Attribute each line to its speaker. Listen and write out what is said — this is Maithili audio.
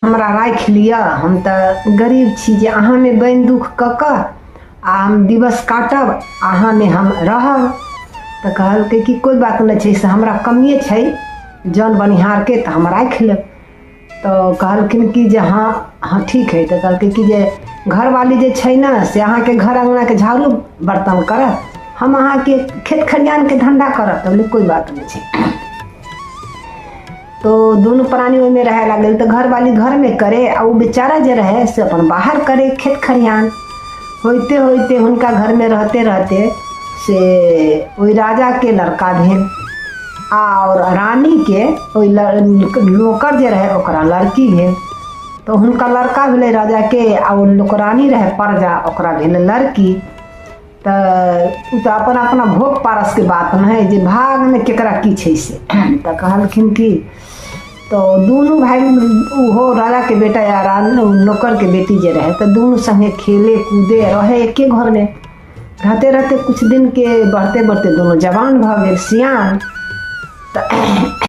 Speaker 1: हमरा राखि लिअ, हम तऽ गरीब छी जे अहाँमे बनि दुख कऽ कऽ आ हम दिवस काटब, अहाँमे हम रहब। तऽ कहलकै कि कोइ बात नहि छै, से हमरा कमिए छै जन बनिहारके, तऽ हम राखि लेब। तऽ कहलखिन कि जे हँ हँ ठीक हइ। तऽ कहलकै कि जे घरवाली जे छै ने से अहाँके घर अङ्गनाके झाड़ू बर्तन करत, हम अहाँके खेत खलिहानके धन्धा करब। तऽ बोललै कोइ बात नहि छै। तो दुनू प्राणी ओहिमे रहै लागल। तऽ घरवाली घरमे करे आ ओ बेचारा जे रहै से अपन बाहर करे खेत खलिहान। होइते होइते हुनका घरमे रहते रहते से ओहि राजाके लड़का भेल आओर रानीके ओहि नौकर जे रहै ओकरा लड़की भेल। तऽ हुनका लड़का भेलै राजाके आ ओ नौकरानी रहै प्रजा, ओकरा भेलै लड़की। तऽ ओ तऽ अपना अपना भोग पारसके बात ने हइ जे भागमे केकरा की छै से। तऽ कहलखिन कि तऽ दुनू भाय, ओहो राजाके बेटा या रानी नौकरके बेटी जे रहै, तऽ दुनू सङ्गे खेले कूदे रहै एके घरमे। रहते रहते कुछ दिनके बढ़ते बढ़ते दुनू जवान भऽ गेल, सियान। तऽ